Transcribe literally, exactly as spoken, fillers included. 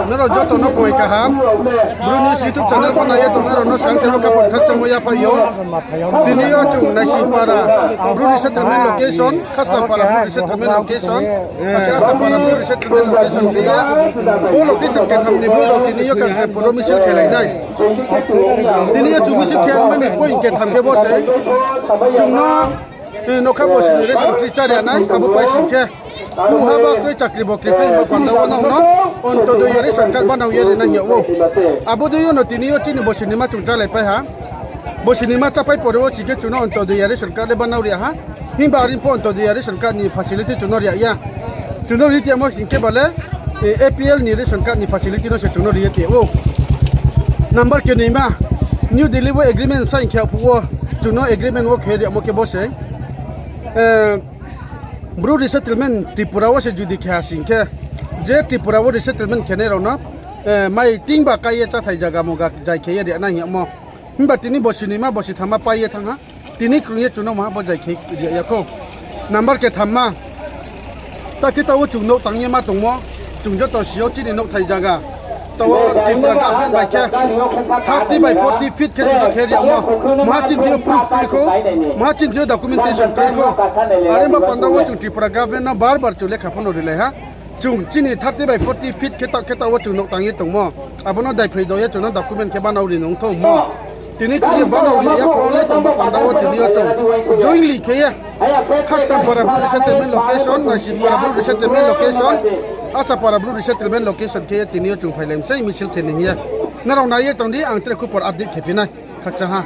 Nrao joto no phungai kaham. Bru News YouTube channel bo nai ye tongnai rao no skang khe bo khaphang khakchangmo yaphaih ou. Tini yo chung Naisingpara Bru Resettlement Location, Khastampara Bru Resettlement Location, akhe Asapara Bru Resettlement Location khe ye, bo location ketham ni bru rao tini yo Kanchanpur wo misil khelai nai. Tini yo chung misil khe mani point ketham khe bo se, chung no nokha bosi ni ration free chári ya nai, abo pai sing khe, kuha ba kroi, chakri bokri kroi, himba panda wo nrao no Antyodaya ration card banao ye ri nai hing yag ou. Abo dei yo no tini yo chini bosi ni ma chung chálaipai ha. Bosi ni ma chápai pore wo sing khe chung no Antyodaya ration card le banao ri ya ha. Himba are pho Antyodaya ration card ni facility chung no ri ya. Chung no ri ti yamo sing khe ba le, APL ni ration card ni facility no se chung no ri ye ti yag ou. Number kenoima, New Delhi wo agreement sign khe phuh wo, chung no agreement wo khe ri yamo khe bo se, Bru resettlement Tripura wo se judi khe ha sing khe, je Tripura wo resettlement khenai rao no mai tingba kái ye cháthai zaga moga zai khe ye ri nai hing yagmo. Himba tini bosi noima bosi thamma pai ye thanng ha. Tini krung ye chung no maha bo zai khe ri ya khou. Number kethamma, ta khe taoh wo chung nouh tang ye ma tongmo, chung joto si yo chini nouhthai zaga. Taoh wo Tripura government bai khe thirty by forty feet khe chung no khe ri yagmo. Maha chini thing yo proof kroi khou, maha chini thing yo documentation kroi khou. Are ba panda wo chung Tripura government no bar bar chung lekha pho no rilai ha. Chung chini thirty by forty feet khe taoh khe taoh wo chung nouh tang ye tongmo. Abo no daiphroi do ye chung no document khe banao ri nung thouhmo. Tini khe ye banao ri ya khou ye tongba panda wo tini yo chung jointly khe ye Khastampara Bru resettlement location, Naisingpara Bru resettlement location, Asapara Bru resettlement location khe ye tini yo chung phailai mi sei misil khe ni hing ye. Nrao nai ye tong di, ang tre khupor update khe phi nai. Khakchang ha.